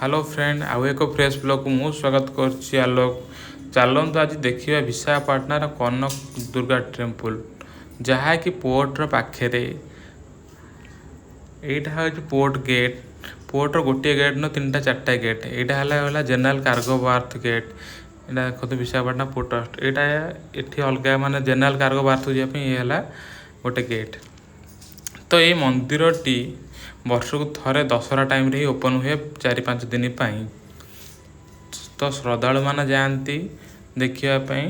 Hello friend, ଆଉ ଏକ fresh ବ୍ଲଗ୍କୁ ମୁଁ ସ୍ୱାଗତ କରୁଛି ଆଲୋକ। ଚାଲନ୍ତୁ ଆଜି ଦେଖିବା ବିଶାଖାପାଟଣାର କନକ ଦୁର୍ଗା ଟେମ୍ପୁଲ, ଯାହାକି ପୋର୍ଟର ପାଖରେ। ଏଇଟା ହେଉଛି ପୋର୍ଟ ଗେଟ୍। ପୋର୍ଟର ଗୋଟିଏ ଗେଟ୍ ନୁହଁ, ତିନିଟା ଚାରିଟା ଗେଟ୍। ଏଇଟା ହେଲା ଜେନେରାଲ କାର୍ଗୋ ବାର୍ଥ ଗେଟ୍। ଏଇଟା ଦେଖନ୍ତୁ ବିଶାଖାପାଟଣା ପୋର୍ଟ ଟ୍ରଷ୍ଟ। ଏଇଟା ଏଠି ଅଲଗା, ମାନେ ଜେନେରାଲ କାର୍ଗୋ ବାର୍ଥକୁ ଯିବା ପାଇଁ ଇଏ ହେଲା ଗୋଟେ ଗେଟ୍। ତ ଏଇ ମନ୍ଦିରଟି ବର୍ଷକୁ ଥରେ ଦଶହରା ଟାଇମ୍ରେ ହିଁ ଓପନ୍ ହୁଏ 4-5 ଦିନ ପାଇଁ। ତ ଶ୍ରଦ୍ଧାଳୁମାନେ ଯାଆନ୍ତି ଦେଖିବା ପାଇଁ।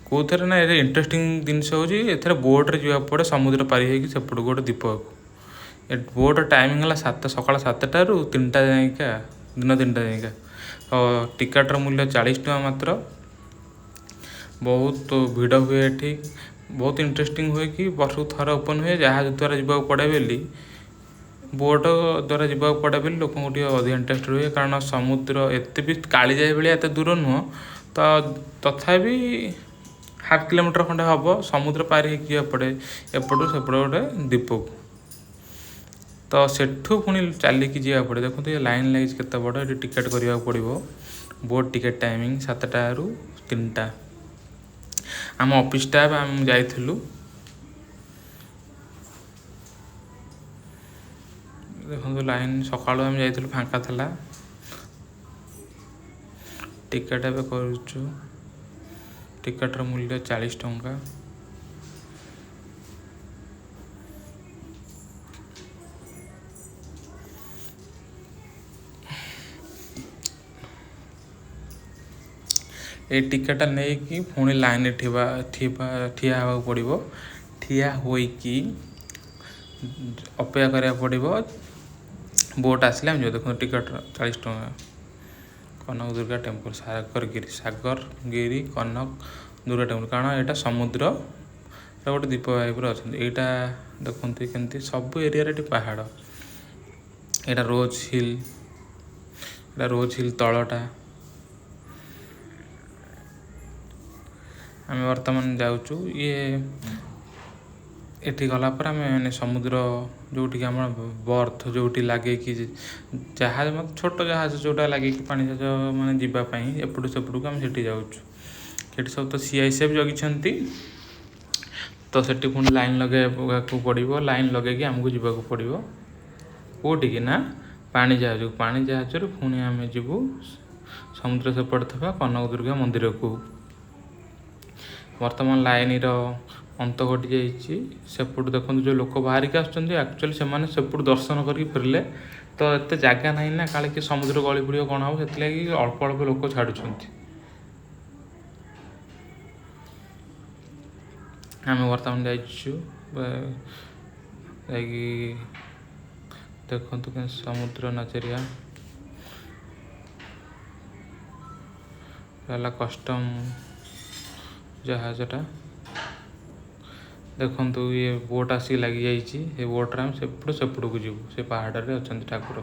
କେଉଁଥିରେ ନା, ଏଠି ଇଣ୍ଟରେଷ୍ଟିଂ ଜିନିଷ ହେଉଛି ଏଥିରେ ବୋଟ୍ରେ ଯିବାକୁ ପଡ଼େ ସମୁଦ୍ର ପାରି ହେଇକି ସେପଟକୁ ଗୋଟେ ଦ୍ୱୀପକୁ। ଏ ବୋଟ୍ର ଟାଇମିଂ ହେଲା ସକାଳ 7ଟାରୁ 3ଟା ଯାଇକା, ଦିନ 3ଟା ଯାଇକା। ତ ଟିକେଟ୍ର ମୂଲ୍ୟ 40 ଟଙ୍କା ମାତ୍ର। ବହୁତ ଭିଡ଼ ହୁଏ ଏଠି। ବହୁତ ଇଣ୍ଟରେଷ୍ଟିଂ ହୁଏ କି ବର୍ଷକୁ ଥରେ ଓପନ୍ ହୁଏ, ଜାହାଜ ଦ୍ୱାରା ଯିବାକୁ ପଡ଼େ ବୋଲି, ବୋଟ୍ ଦ୍ୱାରା ଯିବାକୁ ପଡ଼େ ବୋଲି ଲୋକଙ୍କୁ ଟିକେ ଅଧିକ ଇଣ୍ଟରେଷ୍ଟ ରୁହେ। କାରଣ ସମୁଦ୍ର ଏତେ ବି କାଳିଜାଇ ଭଳିଆ ଏତେ ଦୂର ନୁହଁ, ତ ତଥାପି ହାଫ୍ କିଲୋମିଟର ଖଣ୍ଡେ ହେବ। ସମୁଦ୍ର ପାରି ହେଇକି ଯିବାକୁ ପଡ଼େ ଏପଟୁ ସେପଟ ଗୋଟେ ଦ୍ୱୀପକୁ। ତ ସେଠୁ ପୁଣି ଚାଲିକି ଯିବାକୁ ପଡ଼େ। ଦେଖନ୍ତୁ ଏ ଲାଇନ୍ ଲାଗିଛି କେତେ ବଡ଼। ଏଠି ଟିକେଟ୍ କରିବାକୁ ପଡ଼ିବ। ବୋଟ୍ ଟିକେଟ୍ ଟାଇମିଂ 7ଟାରୁ 3ଟା। ଆମ ଅଫିସ୍ ଷ୍ଟାଫ୍ ଆମେ ଯାଇଥିଲୁ। ଦେଖନ୍ତୁ ଲାଇନ୍, ସକାଳୁ ଆମେ ଯାଇଥିଲୁ, ଫାଙ୍କା ଥିଲା। ଟିକେଟ୍ ଏବେ କରୁଛୁ। ଟିକେଟ୍ର ମୂଲ୍ୟ 40 ଟଙ୍କା। ଏଇ ଟିକେଟ୍ଟା ନେଇକି ପୁଣି ଲାଇନ୍ରେ ଠିଆ ହେବାକୁ ପଡ଼ିବ। ଠିଆ ହୋଇକି ଅପେକ୍ଷା କରିବାକୁ ପଡ଼ିବ, ବୋଟ୍ ଆସିଲେ ଆମେ ଯିବୁ। ଦେଖନ୍ତୁ ଟିକେଟ୍ 40 ଟଙ୍କା। Kanak Durga temple, Sagargiri, Sagargiri Kanak Durga temple. କାରଣ ଏଇଟା ସମୁଦ୍ର ଗୋଟେ ଦ୍ୱୀପ ଟାଇପ୍ର ଅଛନ୍ତି। ଏଇଟା ଦେଖନ୍ତୁ କେମିତି ସବୁ ଏରିଆରେ ଏଠି ପାହାଡ଼। ଏଇଟା ରୋଜ୍ ହିଲ୍, ଏଇଟା ରୋଜ୍ ହିଲ୍ ତଳଟା। ଆମେ ବର୍ତ୍ତମାନ ଯାଉଛୁ। ଇଏ ଏଠି ଗଲା ପରେ ଆମେ ମାନେ ସମୁଦ୍ର ଯେଉଁଠିକି ଆମର ବର୍ଥ ଯେଉଁଠି ଲାଗେଇକି ଜାହାଜ, ମାନେ ଛୋଟ ଜାହାଜ ଯେଉଁଟା ଲାଗିକି ପାଣି ଜାହାଜ ମାନେ ଯିବା ପାଇଁ ଏପଟୁ ସେପଟକୁ, ଆମେ ସେଠି ଯାଉଛୁ। ସେଠି ସବୁ ତ CISF ଜଗିଛନ୍ତି। ତ ସେଠି ପୁଣି ଲାଇନ୍ ଲଗାଇବାକୁ ପଡ଼ିବ। ଲାଇନ୍ ଲଗାଇକି ଆମକୁ ଯିବାକୁ ପଡ଼ିବ କେଉଁଠିକି ନା ପାଣି ଜାହାଜକୁ। ପାଣି ଜାହାଜରୁ ପୁଣି ଆମେ ଯିବୁ ସମୁଦ୍ର ସେପଟେ ଥିବା କନକ ଦୁର୍ଗା ମନ୍ଦିରକୁ। ବର୍ତ୍ତମାନ ଲାଇନ୍ର ଅନ୍ତ ଘଟି ଯାଇଛି। ସେପଟୁ ଦେଖନ୍ତୁ ଯେଉଁ ଲୋକ ବାହାରିକି ଆସୁଛନ୍ତି, ଆକ୍ଚୁଆଲି ସେମାନେ ସେପଟୁ ଦର୍ଶନ କରିକି ଫେରିଲେ। ତ ଏତେ ଜାଗା ନାହିଁ ନା, କାଳେ କି ସମୁଦ୍ର ଗଳି ପଡ଼ିବ କ'ଣ ହେବ, ସେଥିଲାଗି ଅଳ୍ପ ଅଳ୍ପ ଲୋକ ଛାଡ଼ୁଛନ୍ତି। ଆମେ ବର୍ତ୍ତମାନ ଯାଇଛୁ, ଯାଇକି ଦେଖନ୍ତୁ ସମୁଦ୍ର ନଜରିଆ ହେଲା। କଷ୍ଟମ ଜାହାଜଟା ଦେଖନ୍ତୁ, ଇଏ ବୋଟ୍ ଆସିକି ଲାଗିଯାଇଛି। ସେ ବୋଟ୍ରେ ଆମେ ସେପଟୁ ସେପଟକୁ ଯିବୁ। ସେ ପାହାଡ଼ରେ ଅଛନ୍ତି ଠାକୁର।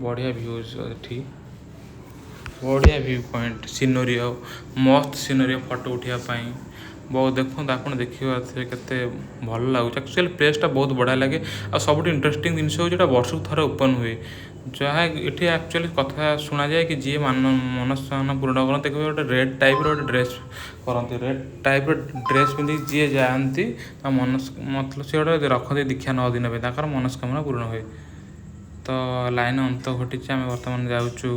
ବଢ଼ିଆ ଭ୍ୟୁଜ୍ ଏଠି, ବଢ଼ିଆ ଭ୍ୟୁ ପଏଣ୍ଟ, ସିନୋରିଓ, ମସ୍ତ ସିନୋରିଓ ଫଟୋ ଉଠିବା ପାଇଁ ବହୁତ। ଦେଖନ୍ତୁ ଆପଣ ଦେଖିପାରୁଥିବେ କେତେ ଭଲ ଲାଗୁଛି। ଆକ୍ଚୁଆଲି ପ୍ଲେସ୍ଟା ବହୁତ ବଢ଼ିଆ ଲାଗେ। ଆଉ ସବୁଠୁ ଇଣ୍ଟରେଷ୍ଟିଂ ଜିନିଷ ହେଉଛି ଏଇଟା ବର୍ଷକୁ ଥରେ ଓପନ୍ ହୁଏ। ଯାହା ଏଠି ଆକ୍ଚୁଆଲି କଥା ଶୁଣାଯାଏ କି ଯିଏ ମନସ୍କାମନା ପୂରଣ କରନ୍ତି, ଦେଖିବେ ଗୋଟେ ରେଡ଼୍ ଟାଇପ୍ର ଗୋଟେ ଡ୍ରେସ୍ କରନ୍ତି। ରେଡ଼୍ ଟାଇପ୍ର ଡ୍ରେସ୍ ପିନ୍ଧିକି ଯିଏ ଯାଆନ୍ତି, ତା ମନସ୍ ମତଲବ ସେ ଗୋଟେ ରଖନ୍ତି ଦୀକ୍ଷା 9 ଦିନ ପାଇଁ, ତାଙ୍କର ମନସ୍କାମନା ପୂରଣ ହୁଏ। ତ ଲାଇନ୍ ଅନ୍ତ ଘଟିଛି। ଆମେ ବର୍ତ୍ତମାନ ଯାଉଛୁ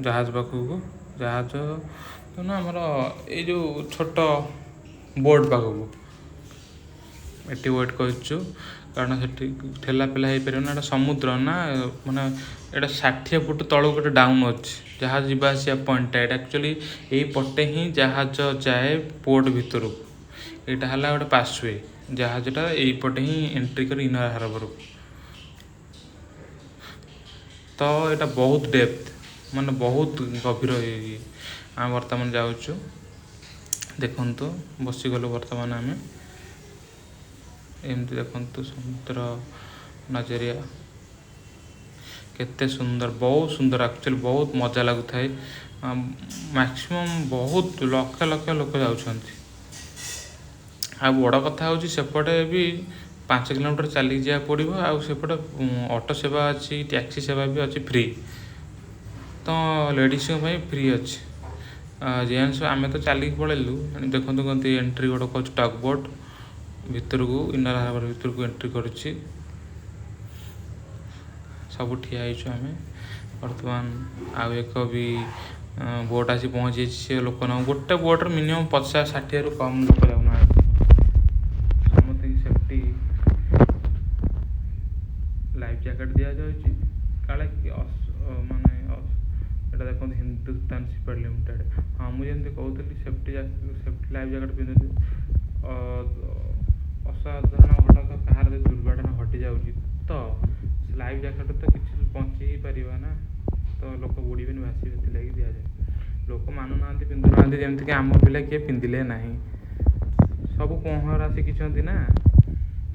ଜାହାଜ ପାଖକୁ। ଜାହାଜ ତ ନା, ଆମର ଏଇ ଯେଉଁ ଛୋଟ ବୋଟ୍ ପାଖକୁ। ଏଠି ୱେଟ୍ କରୁଛୁ, କାରଣ ସେଠି ଠେଲା ପେଲା ହେଇପାରିବ ନା। ଏଇଟା ସମୁଦ୍ର ନା, ମାନେ ଏଇଟା 60 ଫୁଟ ତଳକୁ ଗୋଟେ ଡାଉନ୍ ଅଛି ଜାହାଜ ଯିବା ଆସିବା ପଏଣ୍ଟଟା। ଏଇଟା ଆକ୍ଚୁଆଲି ଏଇ ପଟେ ହିଁ ଜାହାଜ ଯାଏ ପୋର୍ଟ ଭିତରକୁ। ଏଇଟା ହେଲା ଗୋଟେ ପାସୱେ। ଜାହାଜଟା ଏଇପଟେ ହିଁ ଏଣ୍ଟ୍ରି କରି ଇନର ହାର୍ବରକୁ। ତ ଏଇଟା ବହୁତ ଡେପ୍ଥ, ମାନେ ବହୁତ ଗଭୀର। ଆମେ ବର୍ତ୍ତମାନ ଯାଉଛୁ। ଦେଖନ୍ତୁ ବସିଗଲୁ ବର୍ତ୍ତମାନ ଆମେ ଏମିତି। ଦେଖନ୍ତୁ ସମୁଦ୍ର ନଜରିଆ କେତେ ସୁନ୍ଦର, ବହୁତ ସୁନ୍ଦର। ଆକ୍ଚୁଆଲି ବହୁତ ମଜା ଲାଗୁଥାଏ। ମ୍ୟାକ୍ସିମମ୍ ବହୁତ ଲକ୍ଷ ଲକ୍ଷ ଲୋକ ଯାଉଛନ୍ତି। ଆଉ ବଡ଼ କଥା ହେଉଛି ସେପଟେ ବି 5 କିଲୋମିଟର ଚାଲିକି ଯିବାକୁ ପଡ଼ିବ। ଆଉ ସେପଟେ ଅଟୋ ସେବା ଅଛି, ଟ୍ୟାକ୍ସି ସେବା ବି ଅଛି ଫ୍ରି। ତ ଲେଡ଼ିଜ୍ଙ୍କ ପାଇଁ ଫ୍ରି ଅଛି, ଜେଣ୍ଟସ୍ ଆମେ ତ ଚାଲିକି ପଳେଇଲୁ। ଦେଖନ୍ତୁ କେମିତି ଏଣ୍ଟ୍ରି ଗୋଟେ କରୁଛି ଟକ୍ ବୋଟ୍ ଭିତରକୁ, ଇନର ହାର୍ବର ଭିତରକୁ ଏଣ୍ଟ୍ରି କରୁଛି। ସବୁ ଠିଆ ହେଇଛୁ ଆମେ ବର୍ତ୍ତମାନ। ଆଉ ଏକ ବି ବୋଟ୍ ଆସି ପହଞ୍ଚିଯାଇଛି, ସେ ଲୋକ ନେଉ। ଗୋଟେ ବୋଟ୍ରେ ମିନିମମ୍ 50-60ରୁ କମ୍ ଲୋକ ଯାଉନାହାନ୍ତି। ସମସ୍ତଙ୍କୁ ସେଫ୍ଟି ଲାଇଫ୍ ଜ୍ୟାକେଟ୍ ଦିଆଯାଉଛି, କାଳେ ମାନେ। ଏଇଟା ଦେଖନ୍ତୁ, ହିନ୍ଦୁସ୍ତାନ ସିପିୟାର୍ଡ ଲିମିଟେଡ଼। ହଁ, ମୁଁ ଯେମିତି କହୁଥିଲି, ସେଫ୍ଟି ଲାଇଫ୍ ଜ୍ୟାକେଟ୍ ପିନ୍ଧନ୍ତି। ଅସାଧାରଣ ଘଟଣା, କାହାର ଯଦି ଦୁର୍ଘଟଣା ଘଟିଯାଉଛି ତ ସେ ଲାଇଫ୍ ଜ୍ୟାକେଟ୍ ତ କିଛି ବଞ୍ଚି ହିଁ ପାରିବ ନା, ତ ଲୋକ ବୁଡ଼ିବେନି, ଭାସିବେ, ସେଥିଲାଗି ଦିଆଯାଏ। ଲୋକ ମାନୁନାହାନ୍ତି, ପିନ୍ଧୁନାହାନ୍ତି। ଯେମିତିକି ଆମ ପିଲା କିଏ ପିନ୍ଧିଲେ ନାହିଁ। ସବୁ ପହଁରା ଶିଖିଛନ୍ତି ନା,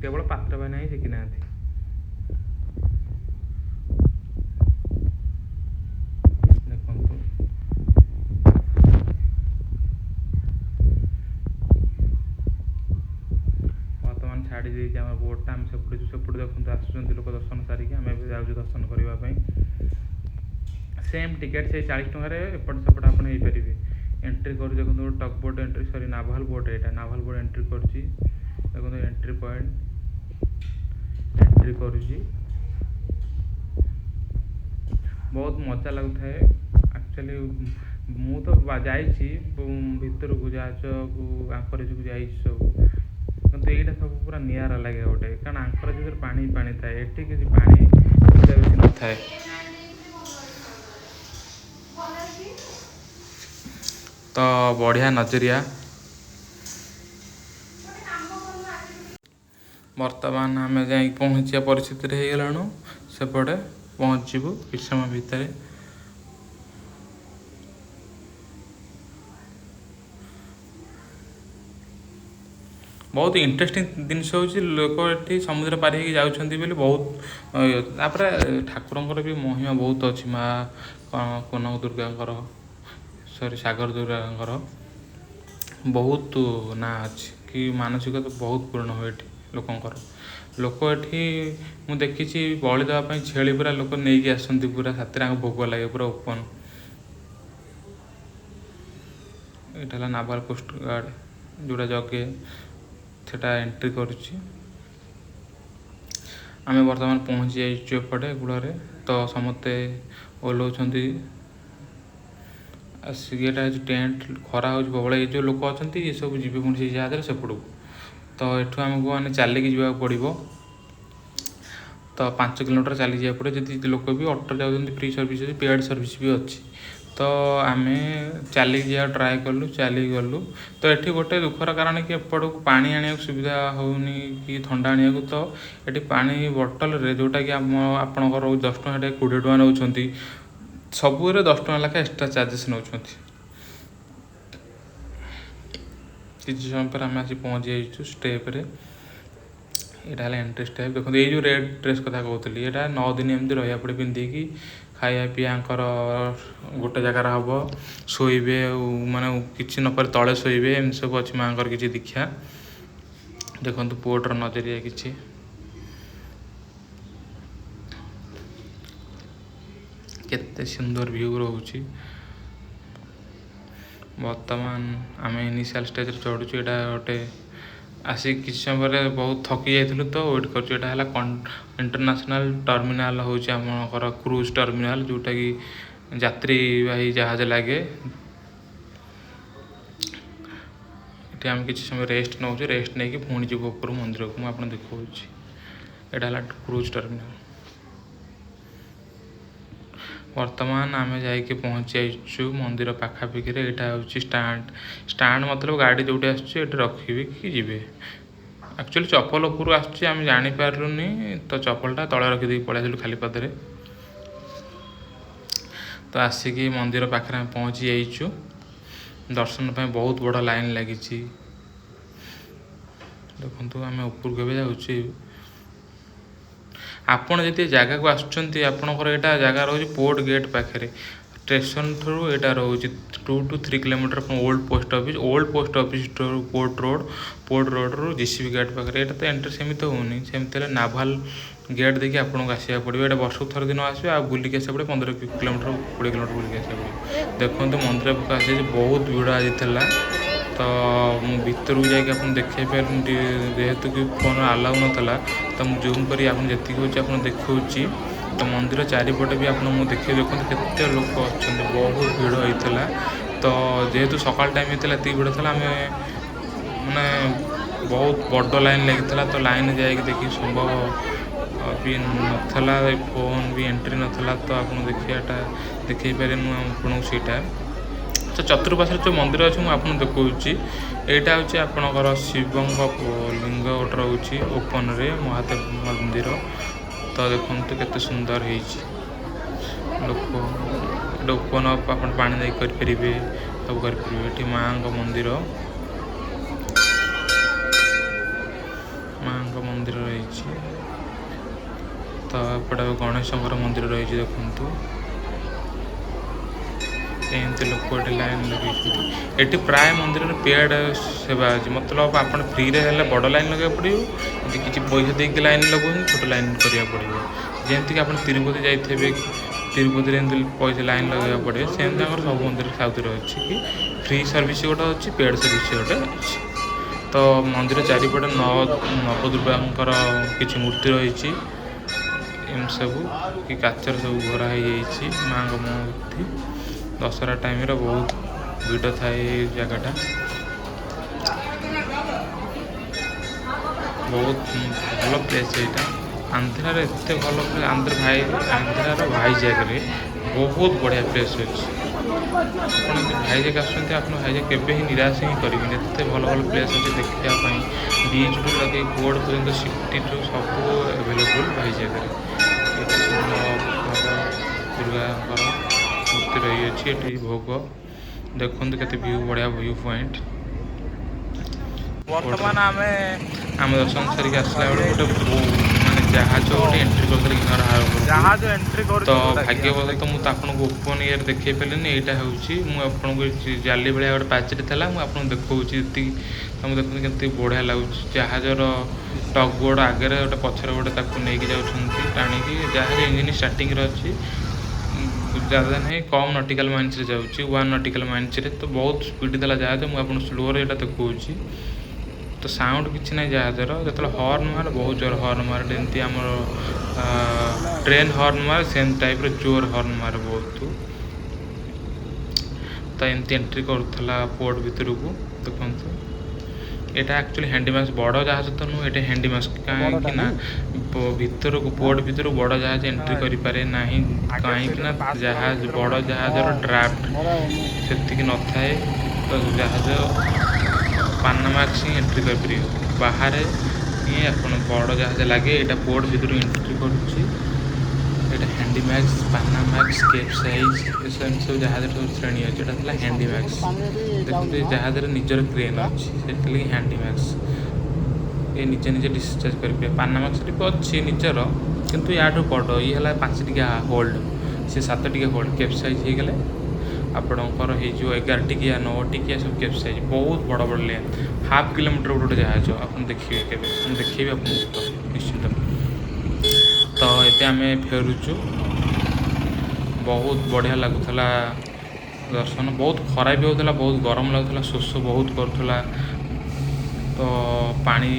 କେବଳ ପାତ୍ର ଭାଇନା ହିଁ ଶିଖିନାହାନ୍ତି। ଦେଖନ୍ତୁ, ବର୍ତ୍ତମାନ ଛାଡ଼ି ଦେଇଛି ଆମର ବୋଟ୍ଟା। ଆମେ ସେପଟେ ଯିବୁ। ସେପଟେ ଦେଖନ୍ତୁ ଆସୁଛନ୍ତି ଲୋକ ଦର୍ଶନ ସାରିକି। ଆମେ ଏବେ ଯାଉଛୁ ଦର୍ଶନ କରିବା ପାଇଁ। ସେମ୍ ଟିକେଟ୍, ସେଇ 40 ଟଙ୍କାରେ ଏପଟ ସେପଟ ଆପଣ ହେଇପାରିବେ। ଏଣ୍ଟ୍ରି କରୁଛି ଦେଖନ୍ତୁ tug boat entry, sorry, naval boat। ଏଇଟା ନାଭାଲ ବୋଟ୍ ଏଣ୍ଟ୍ରି କରୁଛି। ଦେଖନ୍ତୁ, ଏଣ୍ଟ୍ରି ପଏଣ୍ଟ ଏଣ୍ଟ୍ରି କରୁଛି। ବହୁତ ମଜା ଲାଗୁଥାଏ। ଆକ୍ଚୁଆଲି ମୁଁ ତ ଯାଇଛି ଭିତରକୁ, ଜାହାଜକୁ, ଆଙ୍କରେଜକୁ ଯାଇଛି ସବୁ, କିନ୍ତୁ ଏଇଟା ସବୁ ପୁରା ନିଆରା ଲାଗେ ଗୋଟେ, କାରଣ ଆଙ୍କରେଜ ଭିତରେ ପାଣି ପାଣି ଥାଏ, ଏଠି କିଛି ପାଣି ସୁବିଧା ବେଶୀ ନଥାଏ। ତ ବଢ଼ିଆ ନଜରିଆ। ବର୍ତ୍ତମାନ ଆମେ ଯାଇକି ପହଞ୍ଚିବା ପରିସ୍ଥିତିରେ ହେଇଗଲାଣୁ। ସେପଟେ ପହଞ୍ଚିବୁ କିଛି ସମୟ ଭିତରେ। ବହୁତ ଇଣ୍ଟରେଷ୍ଟିଂ ଜିନିଷ ହେଉଛି, ଲୋକ ଏଠି ସମୁଦ୍ର ପାରି ହେଇକି ଯାଉଛନ୍ତି ବୋଲି ବହୁତ। ତାପରେ ଠାକୁରଙ୍କର ବି ମହିମା ବହୁତ ଅଛି, ମା କନକ ଦୁର୍ଗାଙ୍କର, ସରି, ସାଗର ଦୁର୍ଗାଙ୍କର ବହୁତ ନାଁ ଅଛି କି ମାନସିକ ତ ବହୁତ ପୂରଣ ହୁଏ ଏଠି ଲୋକଙ୍କର। ଲୋକ ଏଠି ମୁଁ ଦେଖିଛି ବଳି ଦେବା ପାଇଁ ଛେଳି ପୁରା ଲୋକ ନେଇକି ଆସନ୍ତି ପୁରା ସାଥିରେ, ଆଙ୍କ ଭୋଗ ଲାଗେ ପୁରା ଓପନ୍। ଏଇଟା ହେଲା ନାଭାଲ କୋଷ୍ଟ ଗାର୍ଡ଼, ଯେଉଁଟା ଜଗେ, ସେଟା ଏଣ୍ଟ୍ରି କରୁଛି। ଆମେ ବର୍ତ୍ତମାନ ପହଞ୍ଚି ଯାଇଛୁ ଏପଟେ କୂଳରେ। ତ ସମସ୍ତେ ଓହ୍ଲଉଛନ୍ତି ଆସିକି। ଏଇଟା ହେଉଛି ଟେଣ୍ଟ। ଖରା ହେଉଛି ପ୍ରବଳ। ଏଇ ଯେଉଁ ଲୋକ ଅଛନ୍ତି, ଏସବୁ ଯିବେ ପୁଣି ସେଇ ଜାହାଜରେ ସେପଟକୁ। ତ ଏଠୁ ଆମକୁ ମାନେ ଚାଲିକି ଯିବାକୁ ପଡ଼ିବ। ତ 5 କିଲୋମିଟର ଚାଲିକି ଯିବାକୁ ପଡ଼ିବ। ଯଦି ଲୋକ ବି ଅଟୋ ଯାଉଛନ୍ତି, ଫ୍ରି ସର୍ଭିସ୍ ଅଛି, ପେଡ଼୍ ସର୍ଭିସ୍ ବି ଅଛି। ତ ଆମେ ଚାଲିକି ଯିବାକୁ ଟ୍ରାଏ କଲୁ, ଚାଲିକି ଗଲୁ। ତ ଏଠି ଗୋଟେ ଦୁଃଖର କାରଣ କି ଏପଟକୁ ପାଣି ଆଣିବାକୁ ସୁବିଧା ହେଉନି କି ଥଣ୍ଡା ଆଣିବାକୁ। ତ ଏଠି ପାଣି ବୋଟଲରେ ଯେଉଁଟାକି ଆମ ଆପଣଙ୍କର ରହୁଛି 10 ଟଙ୍କା, ସେଟା 20 ଟଙ୍କା ନେଉଛନ୍ତି। ସବୁରେ 10 ଟଙ୍କା ଲେଖା ଏକ୍ସଟ୍ରା ଚାର୍ଜେସ୍ ନେଉଛନ୍ତି। କିଛି ସମୟ ପରେ ଆମେ ଆସି ପହଞ୍ଚି ଯାଇଛୁ ଷ୍ଟେପ୍ରେ। ଏଇଟା ହେଲା ଏଣ୍ଟ୍ରି ଷ୍ଟେପ୍। ଦେଖନ୍ତୁ, ଏଇ ଯେଉଁ ରେଡ଼୍ ଡ୍ରେସ୍ କଥା କହୁଥିଲି, ଏଇଟା 9 ଦିନ ଏମିତି ରହିବାକୁ ପଡ଼େ ପିନ୍ଧିକି। ଖାଇବା ପିଇଆଙ୍କର ଗୋଟେ ଜାଗାରେ ହେବ, ଶୋଇବେ ଆଉ ମାନେ କିଛି ନପାରି ତଳେ ଶୋଇବେ, ଏମିତି ସବୁ ଅଛି ମାଆଙ୍କର କିଛି ଦୀକ୍ଷା। ଦେଖନ୍ତୁ ପୋର୍ଟର ନଜରିଆ କିଛି। କେତେ ସୁନ୍ଦର ଭ୍ୟୁ ରହୁଛି। ବର୍ତ୍ତମାନ ଆମେ ଇନିସିଆଲ୍ ଷ୍ଟେଜ୍ରେ ଚଢ଼ୁଛୁ। ଏଇଟା ଗୋଟେ ଆସିକି କିଛି ସମୟ ପରେ ବହୁତ ଥକି ଯାଇଥିଲୁ, ତ ୱେଟ୍ କରୁଛୁ। ଏଇଟା ହେଲା ଇଣ୍ଟରନ୍ୟାସନାଲ୍ ଟର୍ମିନାଲ୍ ହେଉଛି ଆପଣଙ୍କର କ୍ରୁଜ୍ ଟର୍ମିନାଲ୍, ଯେଉଁଟାକି ଯାତ୍ରୀବାହୀ ଜାହାଜ ଲାଗେ। ଏଠି ଆମେ କିଛି ସମୟ ରେଷ୍ଟ ନେଉଛୁ। ରେଷ୍ଟ ନେଇକି ପୁଣି ଯିବୁ ଉପରୁ ମନ୍ଦିରକୁ। ମୁଁ ଆପଣ ଦେଖାଉଛି, ଏଇଟା ହେଲା କ୍ରୁଜ୍ ଟର୍ମିନାଲ୍। ବର୍ତ୍ତମାନ ଆମେ ଯାଇକି ପହଞ୍ଚି ଯାଇଛୁ ମନ୍ଦିର ପାଖାପାଖିରେ। ଏଇଟା ହେଉଛି ଷ୍ଟାଣ୍ଡ। ଷ୍ଟାଣ୍ଡ ମତଲବ ଗାଡ଼ି ଯେଉଁଠି ଆସୁଛି ଏଠି ରଖିବେ କି ଯିବେ। ଆକ୍ଚୁଆଲି ଚପଲ ଉପରୁ ଆସୁଛି, ଆମେ ଜାଣିପାରିଲୁନି, ତ ଚପଲଟା ତଳେ ରଖିଦେଇକି ପଳେଇ ଆସିଲୁ ଖାଲି ପାଦରେ। ତ ଆସିକି ମନ୍ଦିର ପାଖରେ ଆମେ ପହଞ୍ଚି ଯାଇଛୁ। ଦର୍ଶନ ପାଇଁ ବହୁତ ବଡ଼ ଲାଇନ୍ ଲାଗିଛି। ଦେଖନ୍ତୁ, ଆମେ ଉପରକୁ ଏବେ ଯାଉଛୁ। ଆପଣ ଯଦି ଏ ଜାଗାକୁ ଆସୁଛନ୍ତି, ଆପଣଙ୍କର ଏଇଟା ଜାଗା ରହୁଛି ପୋର୍ଟ ଗେଟ୍ ପାଖରେ। ଷ୍ଟେସନ ଠାରୁ ଏଇଟା ରହୁଛି 2 to 3 kilometer from old post office. Old post office ଠାରୁ ପୋର୍ଟ ରୋଡ଼, ପୋର୍ଟ ରୋଡ଼ରୁ ଜେସିବି ଗେଟ୍ ପାଖରେ। ଏଇଟା ତ ଏଣ୍ଟ୍ରି ସେମିତି ହେଉନି, ସେମିତି ହେଲେ ନାଭାଲ ଗେଟ୍ ଦେଇକି ଆପଣଙ୍କୁ ଆସିବାକୁ ପଡ଼ିବ। ଏଇଟା ବର୍ଷକୁ ଥରେ ଦିନ ଆସିବେ ଆଉ ବୁଲିକି ଆସିବାକୁ ପଡ଼ିବ, 15 କିଲୋମିଟର 20 କିଲୋମିଟର ବୁଲିକି ଆସିବାକୁ ପଡ଼ିବ। ଦେଖନ୍ତୁ, ମନ୍ଦିର ପାଖକୁ ଆସିଛି, ବହୁତ ଭିଡ଼ ଆଜି ଥିଲା। ତ ମୁଁ ଭିତରକୁ ଯାଇକି ଆପଣ ଦେଖାଇ ପାରିଲିନି, ଯେହେତୁ କି ଫୋନ୍ ଆଲାଉ ନଥିଲା। ତ ମୁଁ ଜୁମ୍ କରି ଆପଣ ଯେତିକି ହେଉଛି ଆପଣ ଦେଖାଉଛି। ତ ମନ୍ଦିର ଚାରିପଟେ ବି ଆପଣ ମୁଁ ଦେଖେଇ, ଦେଖନ୍ତୁ କେତେ ଲୋକ ଅଛନ୍ତି, ବହୁତ ଭିଡ଼ ହେଇଥିଲା। ତ ଯେହେତୁ ସକାଳ ଟାଇମ୍ ହେଇଥିଲା, ଏତିକି ଭିଡ଼ ଥିଲା। ଆମେ ମାନେ ବହୁତ ବଡ଼ ଲାଇନ୍ ଲାଗିଥିଲା, ତ ଲାଇନ୍ ଯାଇକି ଦେଖିକି ସମ୍ଭବ ବି ନଥିଲା, ଫୋନ୍ ବି ଏଣ୍ଟ୍ରି ନଥିଲା, ତ ଆପଣ ଦେଖିବାଟା ଦେଖେଇ ପାରିନି ମୁଁ ଆପଣଙ୍କୁ ସେଇଟା। ତ ଚତୁଃପାର୍ଶ୍ୱରେ ଯେଉଁ ମନ୍ଦିର ଅଛି, ମୁଁ ଆପଣଙ୍କୁ ଦେଖାଉଛି। ଏଇଟା ହେଉଛି ଆପଣଙ୍କର ଶିବଙ୍କ ଲିଙ୍ଗ ଗୋଟେ ରହୁଛି ଓପନରେ, ମହାଦେବ ମନ୍ଦିର। ତ ଦେଖନ୍ତୁ କେତେ ସୁନ୍ଦର ହେଇଛି। ଲୋକ ଏଇଟା ଓପନ୍ ଅପ୍, ଆପଣ ପାଣି ନେଇକି କରିପାରିବେ, ସବୁ କରିପାରିବେ। ଏଠି ମାଆଙ୍କ ମନ୍ଦିର, ମାଆଙ୍କ ମନ୍ଦିର ରହିଛି। ତ ଏପଟେ ଗଣେଶଙ୍କର ମନ୍ଦିର ରହିଛି। ଦେଖନ୍ତୁ, ଏମିତି ଲୋକ ଏଠି ଲାଇନ୍ ଲଗେଇଛନ୍ତି। ଏଠି ପ୍ରାୟ ମନ୍ଦିରରେ ପେଡ୍ ସେବା ଅଛି, ମତଲବ ଆପଣ ଫ୍ରିରେ ହେଲେ ବଡ଼ ଲାଇନ୍ ଲଗେଇବାକୁ ପଡ଼ିବ, ଯଦି କିଛି ପଇସା ଦେଇକି ଲାଇନ୍ ଲଗାଉଛନ୍ତି, ଛୋଟ ଲାଇନ୍ କରିବାକୁ ପଡ଼ିବ। ଯେମିତିକି ଆପଣ ତିରୁପତି ଯାଇଥିବେ, ତିରୁପତିରେ ଏମିତି ପଇସା ଲାଇନ୍ ଲଗେଇବାକୁ ପଡ଼ିବ, ସେମିତି ଆମର ସବୁ ମନ୍ଦିର ସାଉଥରେ ଅଛି କି ଫ୍ରି ସର୍ଭିସ୍ ଗୋଟେ ଅଛି, ପେଡ୍ ସର୍ଭିସ୍ ଗୋଟେ ଅଛି। ତ ମନ୍ଦିର ଚାରିପଟେ ନବଦୁର୍ଗାଙ୍କର କିଛି ମୂର୍ତ୍ତି ରହିଛି, ଏମିତି ସବୁ କି କାଚରେ ସବୁ ଘୋରା ହେଇଯାଇଛି ମାଆଙ୍କ ମୂର୍ତ୍ତି। ଦଶହରା ଟାଇମ୍ରେ ବହୁତ ଭିଡ଼ ଥାଏ ଏଇ ଜାଗାଟା। ବହୁତ ଭଲ ପ୍ଲେସ୍ ଏଇଟା। ଆନ୍ଧ୍ରାରେ ଏତେ ଭଲ ପ୍ଲେସ୍, ଆନ୍ଧ୍ର ଭାଇ, ଆନ୍ଧ୍ରାର ଭାଇଜାଗରେ ବହୁତ ବଢ଼ିଆ ପ୍ଲେସ୍ ଅଛି। ଆପଣ ଯଦି ଭାଇଜାଗ ଆସୁଛନ୍ତି, ଆପଣ ଭାଇଜାଗ କେବେ ହିଁ ନିରାଶ ହିଁ କରିବେନି। ଏତେ ଭଲ ଭଲ ପ୍ଲେସ୍ ଅଛି ଦେଖିବା ପାଇଁ। ବିଚ୍ଠୁ ଲଗେଇ ବୋଟ୍ ପର୍ଯ୍ୟନ୍ତ, ସିଟିଠୁ ସବୁ ଆଭେଲେବୁଲ୍ ଭାଇଜାଗରେ। ଏଠି ସବୁ ନବ ଦୁର୍ଗାଙ୍କର ମୂର୍ତ୍ତି ରହିଅଛି। ଏଠି ଭୋଗ, ଦେଖନ୍ତୁ କେତେ ଭ୍ୟୁ, ବଢ଼ିଆ ଭ୍ୟୁ ପଏଣ୍ଟ। ବର୍ତ୍ତମାନ ଆମେ ଆମେ ଦର୍ଶନ ସାରିକି ଆସିଲା ବେଳକୁ ଗୋଟେ ମାନେ ଜାହାଜ ଗୋଟେ ଏଣ୍ଟ୍ରି କରିଥିଲା ଇନର ହାର୍ବରକୁ। ଜାହାଜ ଏଣ୍ଟ୍ରି ତ କରୁଛୁ ଯୋଉଟାକି ଭାଗ୍ୟବଶତଃ ମୁଁ ତ ଆପଣଙ୍କୁ ଓପନ୍ ଇଏରେ ଦେଖେଇ ପାରିଲିନି। ଏଇଟା ହେଉଛି, ମୁଁ ଆପଣଙ୍କୁ ଜାଲି ଭଳିଆ ଗୋଟେ ପାଚେରୀ ଥିଲା, ମୁଁ ଆପଣଙ୍କୁ ଦେଖାଉଛି ଯେତିକି। ତମେ ଦେଖନ୍ତୁ କେମିତି ବଢ଼ିଆ ଲାଗୁଛି। ଜାହାଜର ଟଗ୍ ବୋଟ୍ ଆଗରେ ଗୋଟେ, ପଛରେ ଗୋଟେ, ତାକୁ ନେଇକି ଯାଉଛନ୍ତି ଟାଣିକି। ଜାହାଜ ଇଞ୍ଜିନ୍ ଷ୍ଟାର୍ଟିଂରେ ଅଛି, ଜାଦା ନାହିଁ, କମ୍ ନଟିକାଲ ମାଇଲ୍ସରେ ଯାଉଛି, 1 ନଟିକାଲ ମାଇଲ୍ସରେ। ତ ବହୁତ ସ୍ପିଡ଼ ଥିଲା ଜାହାଜ। ମୁଁ ଆପଣଙ୍କୁ ସ୍ଲୋରେ ଏଇଟା ଦେଖାଉଛି। ତ ସାଉଣ୍ଡ କିଛି ନାହିଁ ଜାହାଜର। ଯେତେବେଳେ ହର୍ନ ମାରେ, ବହୁତ ଜୋର ହର୍ନ ମାରେ, ଯେମିତି ଆମର ଟ୍ରେନ୍ ହର୍ନ ମାରେ, ସେମିତି ଟାଇପ୍ର ଜୋର ହର୍ନ ମାରେ ବହୁତ। ତ ଏମିତି ଏଣ୍ଟ୍ରି କରୁଥିଲା ପୋର୍ଟ ଭିତରକୁ। ଦେଖନ୍ତୁ, ଏଇଟା ଆକ୍ଚୁଆଲି ହ୍ୟାଣ୍ଡିମାକ୍ସ, ବଡ଼ ଜାହାଜ ତ ନୁହଁ, ଏଇଟା ହ୍ୟାଣ୍ଡିମାକ୍ସ। କାହିଁକି ନା ଭିତରକୁ, ପୋର୍ଟ ଭିତରକୁ ବଡ଼ ଜାହାଜ ଏଣ୍ଟ୍ରି କରିପାରେ ନାହିଁ, କାହିଁକି ନା ଜାହାଜ, ବଡ଼ ଜାହାଜର ଡ୍ରାଫ୍ଟ ସେତିକି ନଥାଏ। ତ ଜାହାଜ ପାନାମାକ୍ସ ହିଁ ଏଣ୍ଟ୍ରି କରିପାରିବ, ବାହାରେ ହିଁ ଆପଣ ବଡ଼ ଜାହାଜ ଲାଗେ। ଏଇଟା ପୋର୍ଟ ଭିତରୁ ଏଣ୍ଟ୍ରି କରୁଛି। ଏଇଟା ହ୍ୟାଣ୍ଡିମ୍ୟାକ୍ସ, ପାନାମାକ୍ସ, କେପ୍ ସାଇଜ୍, ଏସବୁ ଏମିତି ସବୁ ଜାହାଜର ସବୁ ଶ୍ରେଣୀ ଅଛି। ଏଇଟା ଥିଲା ହ୍ୟାଣ୍ଡିମ୍ୟାକ୍ସ। ଦେଖନ୍ତୁ, ଏ ଜାହାଜରେ ନିଜର କ୍ରେନ୍ ଅଛି, ସେଥିଲାଗି ହ୍ୟାଣ୍ଡିମ୍ୟାକ୍ସ। ଏ ନିଜେ ନିଜେ ଡିସଚାର୍ଜ କରିପାରିବେ। ପାନାମାକ୍ସରେ ବି ଅଛି ନିଜର, କିନ୍ତୁ ୟାଠୁ ବଡ଼। ଇଏ ହେଲା 5 ଟିକିଆ ହୋଲ୍ଡ, ସେ 7 ଟିକିଆ ହୋଲ୍ଡ। କେପ୍ ସାଇଜ୍ ହେଇଗଲେ ଆପଣଙ୍କର ହେଇଯିବ 11 ଟିକିଆ, 9 ଟିକିଆ, ସବୁ କେପ୍ ସାଇଜ୍। ବହୁତ ବଡ଼ ବଡ଼ ଲେନ୍ଥ, ହାଫ୍ କିଲୋମିଟର ଗୋଟେ ଗୋଟେ ଜାହାଜ। ଆପଣ ଦେଖିବେ କେବେ, ମୁଁ ଦେଖେଇବି ଆପଣଙ୍କୁ ତ ନିଶ୍ଚିନ୍ତ। ତ ଏବେ ଆମେ ଫେରୁଛୁ। ବହୁତ ବଢ଼ିଆ ଲାଗୁଥିଲା ଦର୍ଶନ। ବହୁତ ଖରା ବି ହେଉଥିଲା, ବହୁତ ଗରମ ଲାଗୁଥିଲା, ଶୋଷ ବହୁତ କରୁଥିଲା। ତ ପାଣି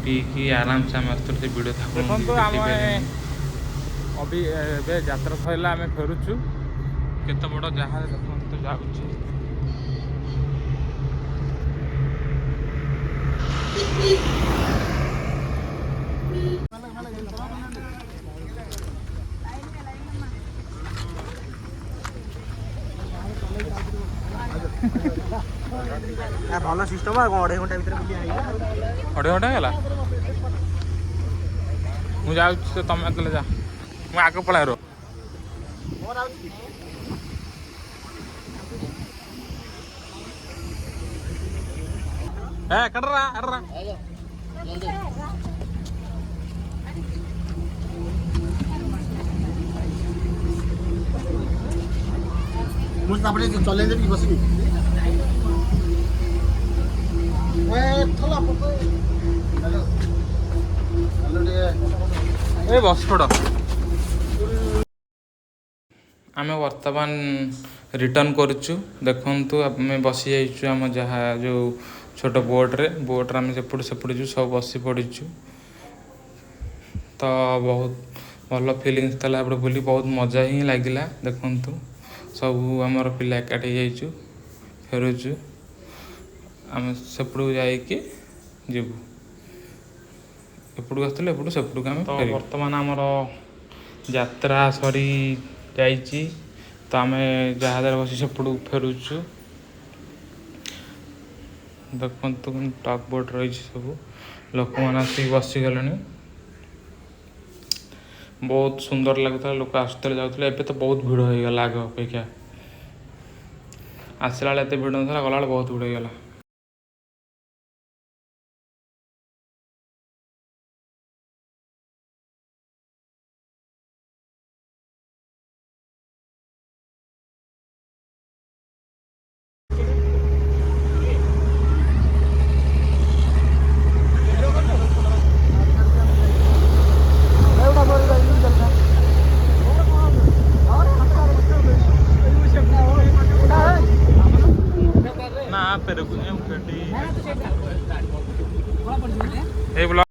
ପିଇକି ଆରାମସେ ଆମେ ଆସୁଥିଲୁ। ସେ ଭିଡ଼ିଓ ଆପଣଙ୍କୁ ଦେଖନ୍ତୁ, ଦେଖେଇ ଆମେ ପାରିଲିନି। ଅବି ଏବେ ଯାତ୍ରା ସରିଲା, ଆମେ ଫେରୁଛୁ। କେତେ ବଡ଼ ଜାହାଜ ଦେଖନ୍ତୁ ଯାଉଛି। ଭଲ ସିଷ୍ଟମ ଆଉ କ'ଣ, ଅଢ଼େଇ ଘଣ୍ଟା ଭିତରେ ବୁଲି ଆଣିବା। ଅଢ଼େଇ ଘଣ୍ଟା ହେଇଗଲା। ମୁଁ ଯାଉଛି ତ, ତମେ ତାହେଲେ ଯା, ମୁଁ ଆଗ ପଳାଏ, ରୁହ। ମୋର ଆଉଛି। ଏ କଡ଼ରା ଅର୍ରା। ମୁଁ ତାପରେ ଚଲେଇ ଦେବି ବସିକି। ଏ ଥଲା ପୋକ। ହ୍ୟାଲୋ ହ୍ୟାଲୋ, ଟିକେ ଏ ବସି ପଡ଼। ଆମେ ବର୍ତ୍ତମାନ ରିଟର୍ନ କରୁଛୁ। ଦେଖନ୍ତୁ, ଆମେ ବସିଯାଇଛୁ ଆମ ଯାହା ଯେଉଁ ଛୋଟ ବୋଟ୍ରେ। ବୋଟ୍ରେ ଆମେ ସେପଟୁ ସେପଟୁ ଯିବୁ, ସବୁ ବସି ପଡ଼ିଛୁ। ତ ବହୁତ ଭଲ ଫିଲିଙ୍ଗସ୍ ଥିଲା। ଏପଟେ ବୁଲି ବହୁତ ମଜା ହିଁ ଲାଗିଲା। ଦେଖନ୍ତୁ, ସବୁ ଆମର ପିଲା ଏକାଠି ହେଇଯାଇଛୁ, ଫେରୁଛୁ। ଆମେ ସେପଟକୁ ଯାଇକି ଯିବୁ। ଏପଟକୁ ଆସିଥିଲେ, ଏପଟୁ ସେପଟକୁ ଆମେ। ତ ବର୍ତ୍ତମାନ ଆମର ଯାତ୍ରା ସରି ଯାଇଛି। ତ ଆମେ ଜାହାଜରେ ବସି ସେପଟକୁ ଫେରୁଛୁ। ଦେଖନ୍ତୁ, ଟଗ୍ ବୋଟ୍ ରହିଛି, ସବୁ ଲୋକମାନେ ଆସିକି ବସିଗଲେଣି। ବହୁତ ସୁନ୍ଦର ଲାଗୁଥିଲା। ଲୋକ ଆସୁଥିଲେ, ଯାଉଥିଲେ। ଏବେ ତ ବହୁତ ଭିଡ଼ ହେଇଗଲା ଆଗ ଅପେକ୍ଷା। ଆସିଲା ବେଳେ ଏତେ ଭିଡ଼ ନଥିଲା, ଗଲାବେଳେ ବହୁତ ଭିଡ଼ ହେଇଗଲା।